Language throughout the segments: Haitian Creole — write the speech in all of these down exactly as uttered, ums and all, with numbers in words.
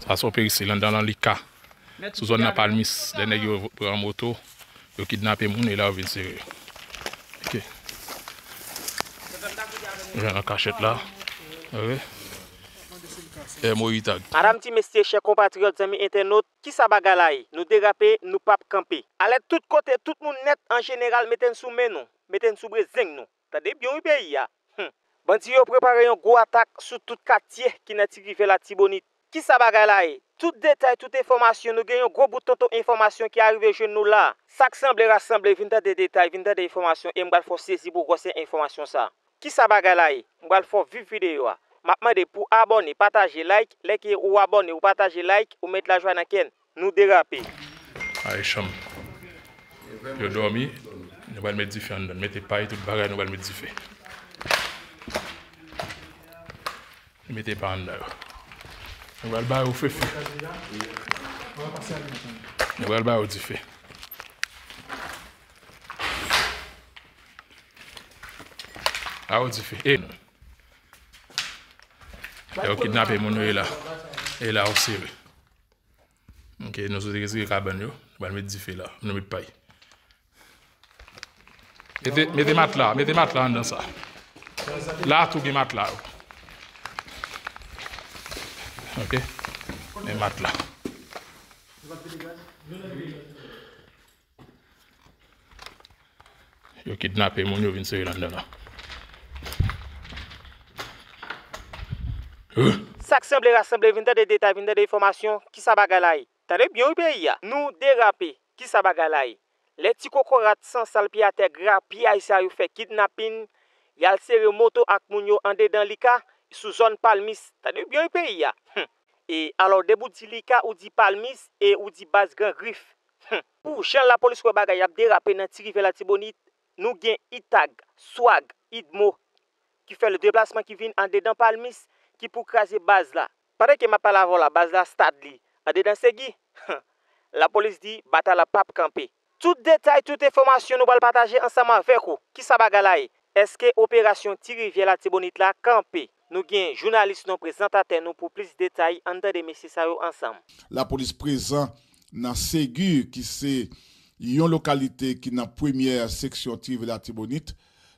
Sa se yon peristil anndan Lika. Sou zòn nan Palmis, de nèg yo pran moto, yo kidnape moun e la yo vin sere yo. Ok. Jan nan kachèt la. Ok. E mo itag. Madanm, ti mesye, chè konpatriyòt, zanmi entènot, kisa bagay la ye? Nou derape, nou p ap kanpe. Alèt tout kote, tout moun nèt an jeneral, mete n sou men nou, mete n sou brezeng nou. Tande byen wi peyi a. Hum. Bandi yo prepare yon gwo atak sou tout katye ki nan Ti Rivyè Latibonit. Kisa bagay la ye? Tout detay, tout enfòmasyon, nou gen yon gwo bout tonton enfòmasyon ki arive jwenn nou la. Sa k sanble rasanble, vin tande detay, vin tande enfòmasyon e m pral fè w sezi pou gwosè enfòmasyon sa. Kisa bagay la ye? M pral fè w viv videyo a. M ap mande pou abòne, pataje, like, lè ke ou abòne, ou pataje, like, ou met lajwa nan kè n. Nou derape. Ay chanm. Yo dòmi. Nou pral met dife anndan. Mete pay, tout bagay, nou pral met dife. Mete pay anndan yo. Nou pral ba yo fefe. Nou pral ba yo dife. A yo dife. E nou. Yo kidnape moun yo e la. E la yo sere. Ok, nou sot retire kabann yo. Nou pral met dife la. Nou met pay. Mete, mete matla, mete matla anndan sa. La tou gen matla yo. Ok. Men matla. Yo kidnape moun yo vin sere l anndan la. Huh? Sa k sanble rasanble, vin tande detay, vin tande enfòmasyon, kisa bagay la ye? Tande byen wi peyi a. Nou derape, kisa bagay la ye? Lè ti kokorat sansal pye atè grapyay sa yo fè kidnapin, y al sere moto ak moun yo andedan Lika, sou zòn Palmis. Tande byen wi peyi a. Hum. E alò, depi w di Lika, ou di Palmis e ou di baz Gran Grif. Hum. Pou jan lapolis wè bagay ap derape nan Ti Rivyè Latibonit, nou gen itag, swag, idmo, ki fè le deplasman ki vin andedan Palmis, ki pou kraze baz la. Pandan ke m ap pale avè w la, baz la stad li andedan Segi. Lapolis di batay la p ap kanpe. Tout detay, tout enfòmasyon nou pral pataje ansanm avèk ou. Kisa bagay la ye? Èske operasyon Ti Rivyè Latibonit la kanpe? Nou gen jounalis nou, prezantatè nou pou plis detay. Ann tande mesye sa yo ansanm. Lapolis prezan nan Segi, ki se yon lokalite ki nan premyè seksyon Ti Rivyè Latibonit.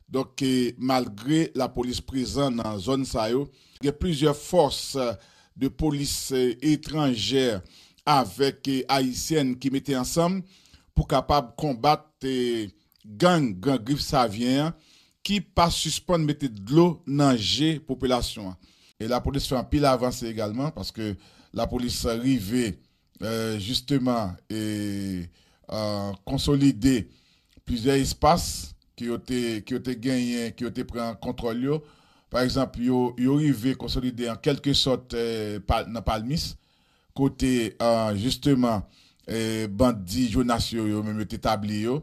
Donk, eh, malgre lapolis prezan nan zòn sa yo, gen plizyè fòs, eh, de polis, eh, etranjè avèk, eh, ayisyèn ki mete ansanm pou kapab konbat, eh, gang Gran Grif Savyen an, ki pa sispann mete dlo nan je popilasyon an. E lapolis fè anpil avanse egalman, paske lapolis rive, eh, jisteman, e, eh, konsolide plizyè espas ke yo te, ke yo te genyen, ke yo te pran kontwòl yo. Pa egzanp, yo, yo rive konsolide an kèlke sòt, eh, pa, nan Palmis, kote, eh, jisteman, eh, bandi Jonas yo, yo menm yo te tabli yo.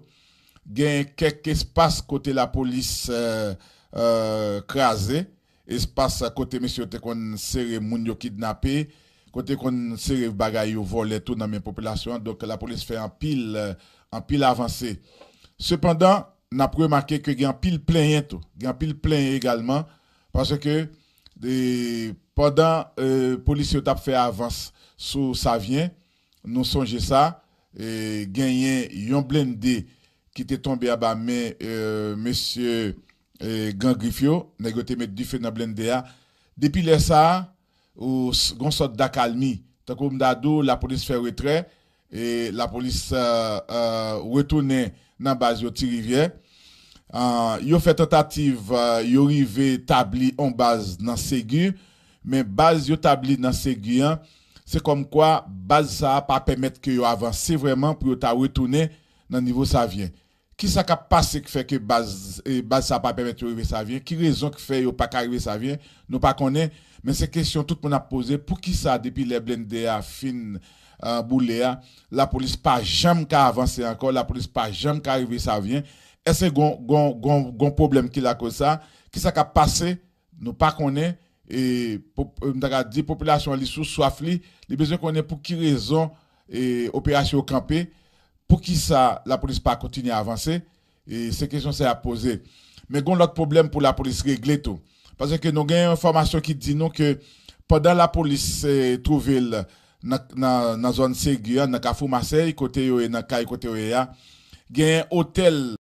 Gen kèk espas kote lapolis, eh, eh, kraze, espas kote mesye yo te konn sere moun yo kidnape, kote konn sere bagay yo vòlè tou nan men popilasyon an. Donk, lapolis fè anpil, eh, anpil avanse. Sepandan, n ap remake ke gen anpil plenyen tou. Gen anpil plenyen egalman, paske, e, pandan, e, polisye yo t ap fè avans sou Savyen, nou sonje sa, e, genyen yon blende ki te tonbe anba men, e, mesye, e, Gran Grif yo. Nèg yo te met dife nan blende a. Depi lè sa a, ou s-, gon sòt dakalmi. Tankou m ta di w, lapolis fè retrè, e lapolis, eh, eh, retounen nan baz yo Ti Rivyè. Ah, yo fè tantativ, eh, yo rive tabli on baz nan Segi, men baz yo tabli nan Segi an, se kòmkwa baz sa a pa pèmèt ke yo avanse vrèman pou yo ta retounen nan nivo Savyen. Kisa k ap pase k fè ke baz, e, baz sa pa pèmèt yo rive Savyen? Ki rezon k fè yo pa ka rive Savyen? Nou pa konnen, men se kesyon tout moun ap poze. Poukisa depi lè blende a fin, eh, boule a, lapolis pa janm ka avanse ankò, lapolis pa janm ka rive Savyen? Èske gon, gon, gon, gon pwoblèm ki lakoz sa? Kisa k ap pase? Nou pa konnen. E, pop-, m ta ka di, popilasyon an, li sou swaf li, li bezwen konnen pou ki rezon, e, operasyon yo kanpe, poukisa lapolis pa kontinye avanse. E, se kesyon sa y ap poze. Men gon lòt pwoblèm pou lapolis regle tou. Paske nou gen yon enfòmasyon ki di nou ke pandan lapolis, e, twouve l nan, nan, nan zòn Segi a, nan Kafou Masèy, kote yo ye, nan kay kote yo ye a, genyen otèl